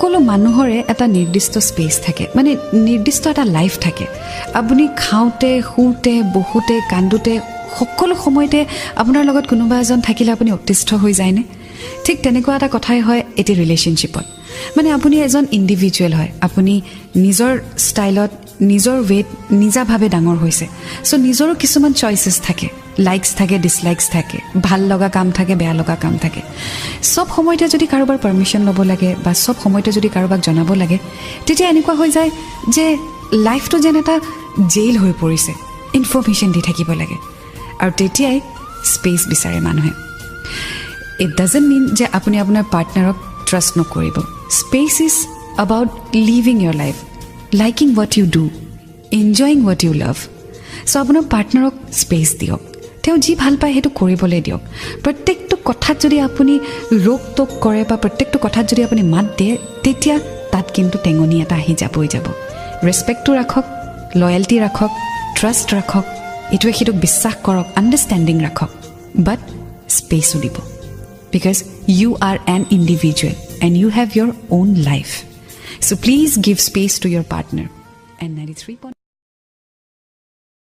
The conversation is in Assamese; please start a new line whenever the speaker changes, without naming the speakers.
সকলো মানুহৰে এটা নিৰ্দিষ্ট স্পেচ থাকে, মানে নিৰ্দিষ্ট এটা লাইফ থাকে। আপুনি খাওঁতে, শুওঁতে, বহোঁতে, কান্দোতে, সকলো সময়তে আপোনাৰ লগত কোনোবা এজন থাকিলে আপুনি অতিষ্ঠ হৈ যায়নে? ঠিক তেনেকুৱা এটা কথাই হয় এটি ৰিলেশ্যনশ্বিপত। মানে আপুনি এজন ইণ্ডিভিজুৱেল হয়, আপুনি নিজৰ ষ্টাইলত, নিজৰ ৱেত, নিজাভাৱে ডাঙৰ হৈছে। চ' নিজৰো কিছুমান চইচেছ থাকে, লাইকছ থাকে, ডিছলাইকছ থাকে, ভাল লগা কাম থাকে, বেয়া লগা কাম থাকে। চব সময়তে যদি কাৰোবাৰ পাৰ্মিশ্যন ল'ব লাগে বা চব সময়তে যদি কাৰোবাক জনাব লাগে, তেতিয়া এনেকুৱা হৈ যায় যে লাইফটো যেন এটা জেইল হৈ পৰিছে, ইনফৰ্মেশ্যন দি থাকিব লাগে। আৰু তেতিয়াই স্পেচ বিচাৰে মানুহে। It doesn't মিন যে আপুনি আপোনাৰ পাৰ্টনাৰক ট্ৰাষ্ট নকৰিব। Space is about living your life, liking what you do, enjoying what you love. So আপোনাৰ পাৰ্টনাৰক স্পেচ দিয়ক, তেওঁ যি ভাল পায় সেইটো কৰিবলৈ দিয়ক। প্ৰত্যেকটো কথাত যদি আপুনি ৰোক টোক কৰে বা প্ৰত্যেকটো কথাত যদি আপুনি মাত দিয়ে, তেতিয়া তাত কিন্তু টেঙনি এটা আহি যাবই যাব। ৰেচপেক্টটো ৰাখক, লয়েলটি ৰাখক, ট্ৰাষ্ট ৰাখক, ইটোৱে সিটোক বিশ্বাস কৰক, আণ্ডাৰষ্টেণ্ডিং ৰাখক, বাট স্পেচো দিব, because you are an individual and you have your own life. So please give space to your partner. And 93.